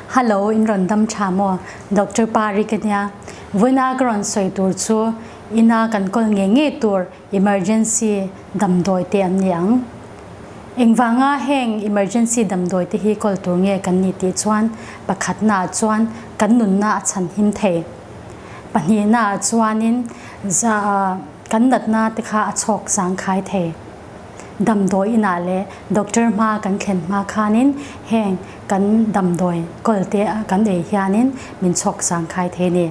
Hello in rawn dam tha maw? Doctor Pari ka nia. Vawiina ka rawn sawi tur chu ina kan kawl ngei ngei tur emergency damdawi te an ni ang. Engvanga heng emergency damdawi te hi kawl tur nge kan ni tih chuan pakhatna ah chuan kan nunna a chhan him thei. Pahnihna ah chuanin za kan natna te kha a chhawk zangkhai thei. Damdawi inah leh doctor hma kan thlen hma khanin heng kan damdawi kawl te kan ei hianin min chhawk zangkhai thei a ni.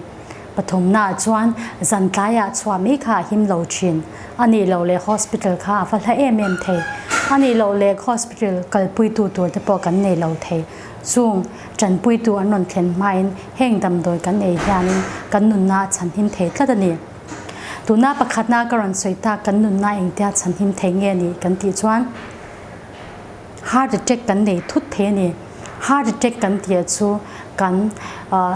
Pathumnaah chuan zan tlaiah chhuah mai kha a him lo thin. A nih loh leh hospital kha a va hla em em thei. A nih loh leh hospital kalpuitu tur te pawh kan nei lo thei. Chung tanpuitu an rawn thlen hmain heng damdawi kan ei hianin kan nunna a chhanhim thei tlat a ni. Tuna pakhatna ka rawn sawi tak kan nunna engtia chhanhim thei nge ni kan tih chuan heart attack kan nei thut thei a ni. Heart attack kan tih chu kan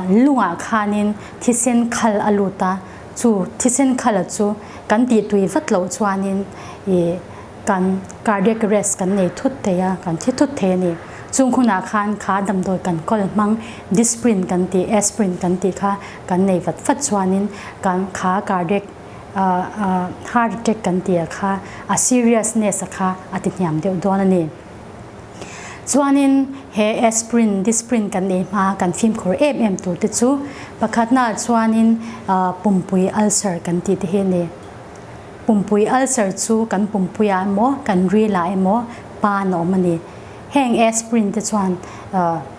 lungah khanin thisen khal a lut a, chu thisen khala chu kan tih tui vat loh chuanin ih kan cardiac arrest kan nei thut thei a, kan thi thut thei a ni. Chung hunah khan kha damdawi kan kawl hmang Disprin kan tih, aspirin kan tih kha kan nei vat vat chuanin kan kha cardiac heart attack kan tih ah kha a seriousness a kha a ti hniam deuh dawn a ni. Chuanin he aspirin, Disprin kan ei hma kan fimkhur em em tur te chu pakhatna ah chuanin pumpui ulcer kan tih te hi a ni. Pumpui ulcer chu kan pumpuiah emaw kan rilah emaw pan a awm a ni. Heng aspirin te chuan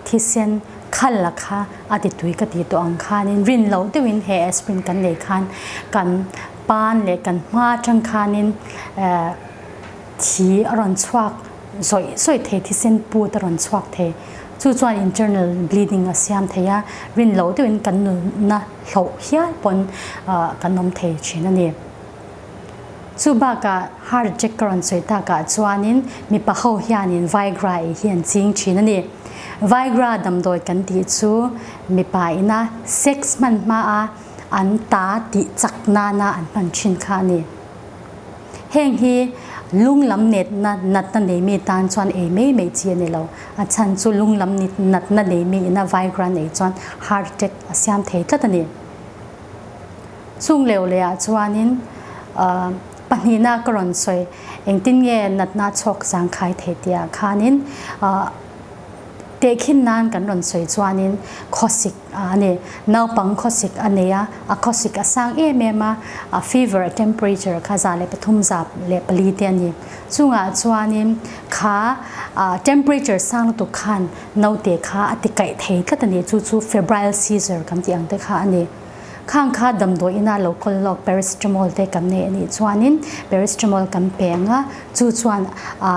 thisen khal a kha a ti tui ka ti tawh ang khanin rin loh deuhin he aspirin kan nei khan kan pan leh kan hma atang khanin thi a rawn chhuak zawih zawih thei thisen put a rawn chhuak thei. Chu chuan internal bleeding a siam thei a, rin loh deuhin kan nunna hloh hial pawn kan awm thei thin a ni. Chu bakah heart attack ka rawn sawi takah chuanin mipa ho hianin Viagra ei hi an ching thin a ni. Viagra damdawi kan tih chu mipa ina sex hman hmaa an ta tih chak nana an hman thin kha a ni. Heng hi lung lam netna natna nei mi tan chuan ei mai mai chi a ni lo. A chhan chu lung lam natna nei mi ina Viagra nei chuan heart attack a siam thei tlat a ni. Chung leu leh ah chuanin pahnihna ka rawn sawi engtin nge natna chhawk zangkhai thei tih ah khanin tehkhin nan kan rawn sawi chuanin khawsik a ni. Naupang khawsik a nei a, a khawsik a sang em em a, a fever a temperature kha 103 104 te a ni. Chungah chuanin kha temperature sang lutuk khan naute kha a ti kaih thei tlat a ni. Chu chu febrile seizure kan tih ang te kha a ni. Khang kha damdawi ina lo kawl lawk paracetamol te kan nei a nih chuanin paracetamol kan pe ang a, chu chuan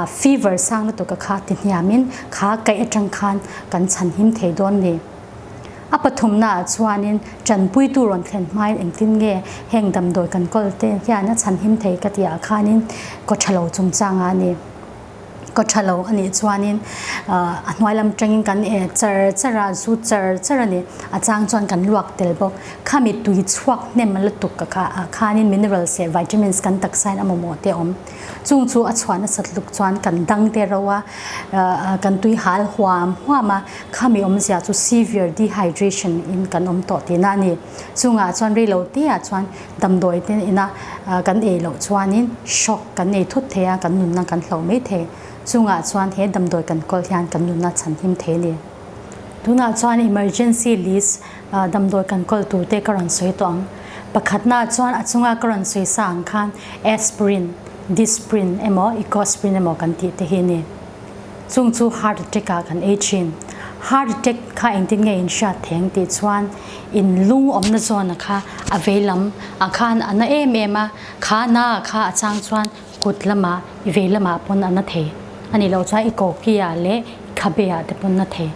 fever sang lutuk a kha ti hniamin kha kaih atang khan kan chhan him thei dawn ni. A pathumna ah chuanin tanpuitu rawn thlen hmain engtin nge heng damdawi kan kawl te hian a chhan him thei ka tih ah khanin kaw tha lo chungchang ah a ni. Ka tha lo a nih chuanin a hnuai lam tangin kan e char char a, zu char char a ni. A chang chuan kan luak tel bawk. Khami tui chhuak hnem lutuk ka kha ah khanin minerals leh vitamins kan taksain a mamawh te a awm. Chung chu a chhuah nasat luk chuan kan dang te ro a, kan tui hal huam huam a, khami awmzia chu severe dehydration in kan awm tawh tihna a ni. Chungah chuan reilo te ah chuan Damdawi te ina kan ei loh chuanin shock kan ei thut thei a, kan nunna kan hloh mai thei. Chungah chuan he damdawi kan kawl hian kan nunna chhan him thei a ni. Tunah chuan emergency list damdawi kan kawl tur te ka rawn sawi tawh ang. Pakhatna chuan a chunga ka rawn sawi sa ang khan aspirin, disprin emaw ecosprin emaw kan tih te hi a ni. Chung chu heart attack ah kan ei thin. Heart attack kha engtin nge in hriat theng tih chuan in lung awmna zawn a kha a vei lam ah khan a na em em a, kha na ah kha a chang chuan kut lamah i vei lamah pawn a na thei a nih loh chuan i koki ah leh i khabe ah te pawn na thei.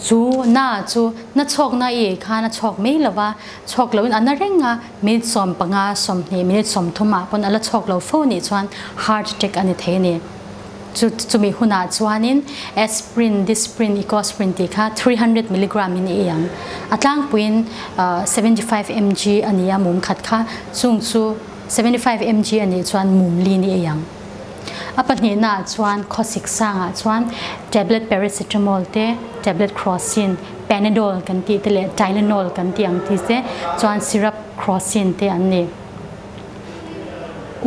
Chu na chu na chhawk na i ei khan a chhawk mai lo va, chhawk loin a na reng a, minute 15 20 minute 30 ah pawn a la chhawk lo fo nih chuan heart attack a ni thei a ni. Chu chumi hunah chuanin aspirin, disprin, ecosprin tih kha 300 milligram in i ei ang. A tlangpuiin 75 mg a ni a mum khat kha, chung chu 75 mg a nih chuan mum lin i ei ang. A pahnihna ah chuan khawsik sangah chuan tablet paracetamol te, tablet crocin, panadol kan tih te leh tylenol kan tih ang tih te chuan syrup crocin te an ni.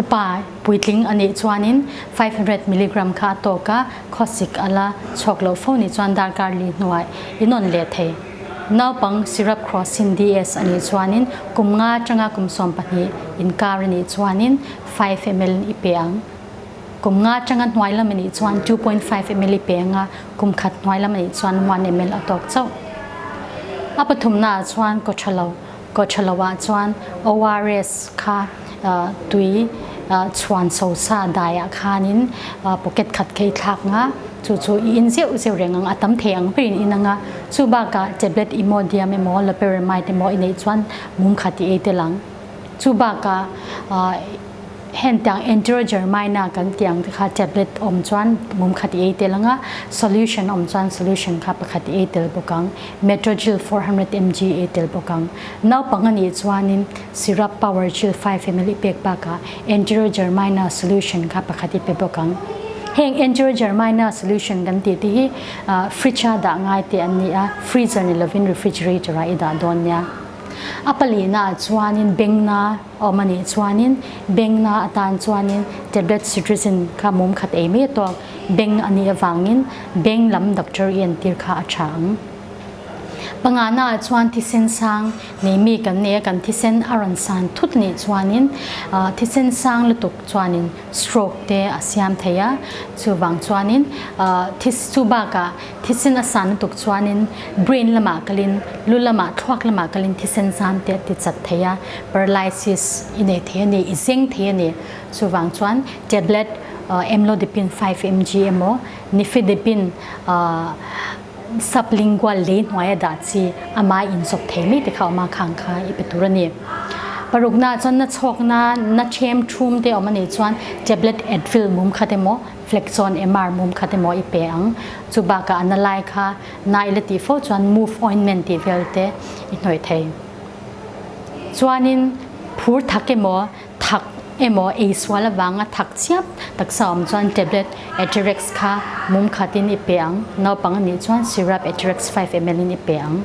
Upa puitling a nih chuanin 500 milligram kha a tawk a, khawsik a la chhawk loh fo nih chuan darkar li hnuai inawn leh thei. Naupang syrup crocin DS a nih chuanin kum nga atanga kum 12 inkar a nih chuanin 5 ml i pe ang. Kum nga atanga hnuai lam a nih chuan 2.5 ml i pe ang a, kum khat hnuai lam a nih chuan 1 ml a tawk chauh. A pathumna ah chuan kawthalo, kawthalo ah chuan ORS kha tui chhuan so sa dai ah khanin pocket khat kha i thlak ang a, chu chu i in zeuh zeuh reng ang, a tam thei ang berin in ang a, chu bakah tablet Imodium emaw Loperamide emaw i neih chuan mum khat i ei tel ang. Chu bakah hentiang Enterogermina kan tih ang te kha tablet awm chuan mum khat i ei tel ang a, solution awm chuan solution kha pakhat i ei tel bawk ang, Metrogyl 400 mg ei tel bawk ang. Naupang a nih chuanin syrup Powergyl 5 ml i pek bakah Enterogermina solution kha pakhat i pe bawk ang. Heng Enterogermina solution kan tih te hi fridge a dah ngai te an ni a, freezer ni lovin refrigerator ah i dah dawn nia. A palihna ah chuanin bengna a awm a nih chuanin bengna atan chuanin tablet cetirizine kha mum khat ei mai tawk beng a nih avangin beng lam doctor i entir kha a tha ang. Pangana ah chuan thisen sang nei mi kan nei a, kan thisen a rawn san thut nih chuanin thisen sang lutuk chuanin stroke te a siam thei a, chuvang chuanin chu bakah Thisen a san lutuk chuanin brain lamah kalin, lu lamah, thluak lamah kalin thisen zam te a ti chat thei a, paralysis i nei thei a ni, i zeng thei a ni. Chuvang chuan tablet amlodipine 5 mg emaw nifedipine sublingual lei hnuaia dah chi ama inzawp thei mai te kha awm a, khang kha i pe tur a ni. Parukna chuan na chhawkna, na them thum te awm a nih chuan tablet Advil mum khat emaw Flexon MR mum khat emaw i pe ang. Chu bakah a na lai kha na i la tih fo chuan move ointment tih vel te i hnawih thei. Chuanin phur thak emaw thak emaw ei sual avanga thak chiap taksa awm chuan tablet Eterex kha mum khatin i pe ang. Naupang a nih chuan syrup Eterex 5 ml in i pe ang.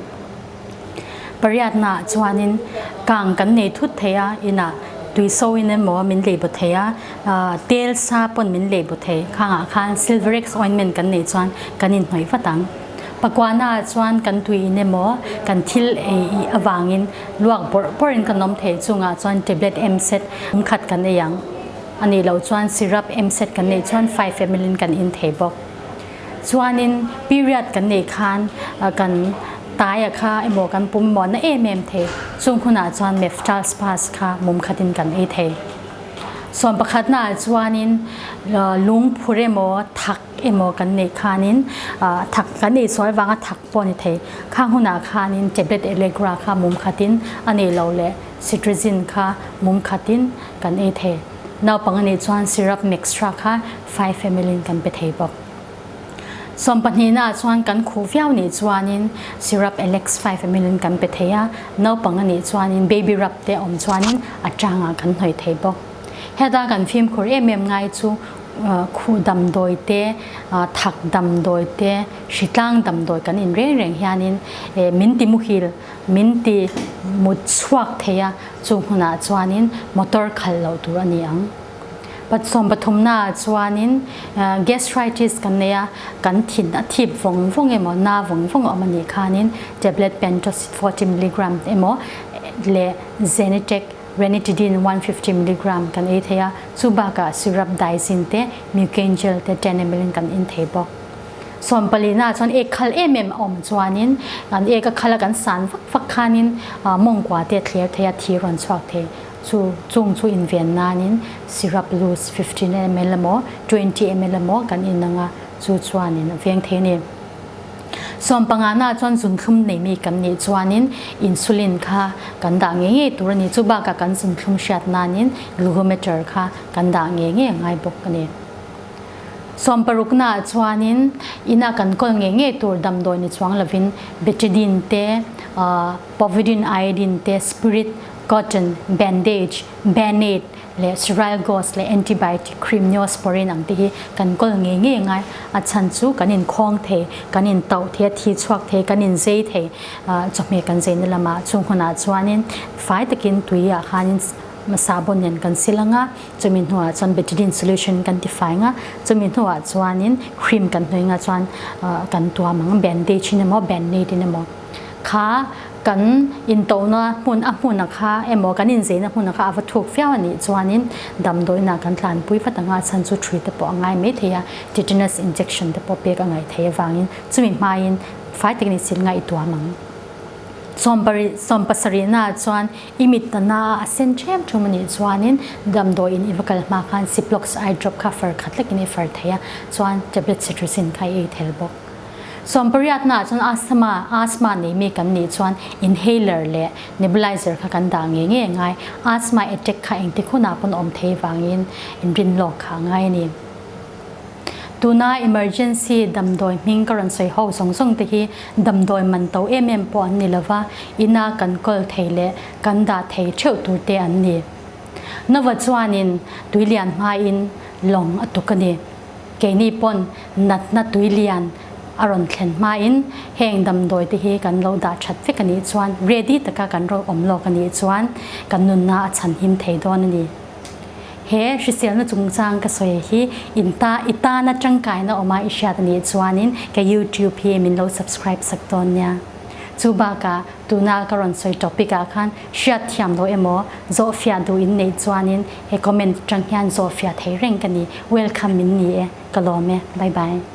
Pariatna ah chuanin kang kan nei thut thei a, inah tui so in emaw min lei bu thei a, tel sa pawn min lei bu thei. Khangah khan Silverex ointment kan neih chuan kan inhnawih vat ang. Pakuana ah chuan kan tui in emaw kan thil ei avangin luak bawrh bawrhin kan awm thei chungah chuan tablet M-set khat kan ei ang. A nih loh chuan syrup M-set kan neih chuan 5 ml in kan in thei bawk. Chuanin period kan neih khan kan taia kha emaw kan pum emaw na em em thei. Chung hunah chuan Meftal Spas kha mum khatin kan ei thei. Sawm pakhatna ah chuanin lungphur emaw thak emaw kan neih khanin thak kan ei sual vanga thak pawh a ni thei. Khang hunah khanin tablet Allegra kha mum khatin a neih loh leh Cetirizine kha mum khatin kan ei thei. Naupang a nih chuan syrup mixtra kha 5 ml in kan pe thei bawk. Sawmpahnihna ah chuan kan khuh viau nih chuanin syrup Alex 5 ml in kan pe thei a, naupang a nih chuanin baby rub te awm chuanin a tangah kan hnawih thei bawk. Heta kan fimkhur em em ngai chu khuh damdawi te, thak damdawi te, hritlang damdawi kan in reng reng hianin min ti muhil Min ti mut chhuak thei a, chung hunah chuanin motor khalh loh tur a ni ang. Patsawm pathumnaah chuanin gastritis kan nei a, kan thin a thip vawng vawng emaw na vawng vawng a awm a nih khanin tablet Pantocid 40 milligram emaw leh Zenitec Ranitidine 150 milligram kan ei thei a, chu bakah syrup Dizin te Mucaine gel te 10 ml in kan in thei bawk. Sawmpalina chuan ek khal em em a awm chuanin an ek a khal a kan san vak vak khanin mawngkua te a thler thei a, thi rawn chhuak thei. Chu chung chu inven nanin syrup loose 15 ml emaw 20 ml emaw kan in ang a, chu chuanin a veng thei a ni. Sawmpangana chuan zunthlum nei mi kan nih chuanin insulin kha kan dah ngei ngei tur a ni. Chu bakah kan zunthlum hriat nanin glucometer kha kan dah ngei ngei a ngai bawk a ni. Sawmparukna ah chuanin ina kan kawl ngei ngei tur damdawi ni chuang lovin Betadine te, Povidone iodine te, spirit, cotton, bandage, band-aid, leh sterile gauze leh antibiotic cream neosporin ang te hi kan kawl ngei ngei ngai. A chhan chu kan inkhawng thei, kan intauh thei a, thi chhuak thei, kan inzei thei chawhmeh kan zeina lamah chung hunah chuanin fai takin tuiah khanin sabun nen kan sil ang a, chumi hnuah chuan betadine solution kan ti fai ang a, chumi hnuah chuanin cream kan hnawih ang a chuan kan tuam ang bandage in emaw band-aid in emaw. Kha kan intohna hmun a hmuna kha emaw kan inzeina hmuna kha a va thuk viau a nih chuanin damdawiinah kan tlanpui vat ang a, a chhan chu thui te pawh a ngai mai thei a, tetanus injection te pawh pek a ngaih theih avangin chumi hmain fai takin i sil ngaih tuam ang. Sawmpasarihna ah chuan i mit nana a sen ṭhem ṭhum a nih chuanin damdawiin i va kal hma khan Ciplox eye drop kha far khat lekin i far thei a, chuan tablet cetirizine kha i ei thel bawk. Sawmpariatna ah chuan asthma, asthma nei mi kan nih chuan inhaler leh nebulizer kha kan dah ngei ngei a ngai. Asthma attack kha engtik hunah pawn awm thei vangin inrin lawk kha a ngai a ni. Tuna emergency damdawi hming ka rawn sawi ho zawng zawng te hi damdawi man to em em pawh an ni lova, ina kan kawl thei leh kan dah thei theuh tur te an ni. Nova chuanin tuilian hmain lawng a tuk a ni. Keini pawn natna tuilian a rawn thlen hmain heng damdawi te hi kan lo dah that vek a nih chuan ready taka kan rawn awm lawk a nih chuan kan nunna a chhanhim thei dawn a ni. He hriselna chungchang ka sawi hi in ta i tana tangkaina awma i hriat a nih chuanin ka YouTube hi min lo subscribe sak dawn nia. Chu bakah tuna ka rawn sawi topic ah khan hriat thiam lo emaw zawhfiah duh in neih chuanin he comment atang hian zawhfiah thei reng ka ni. Welcome min ni e. Ka lawm e. Bye bye.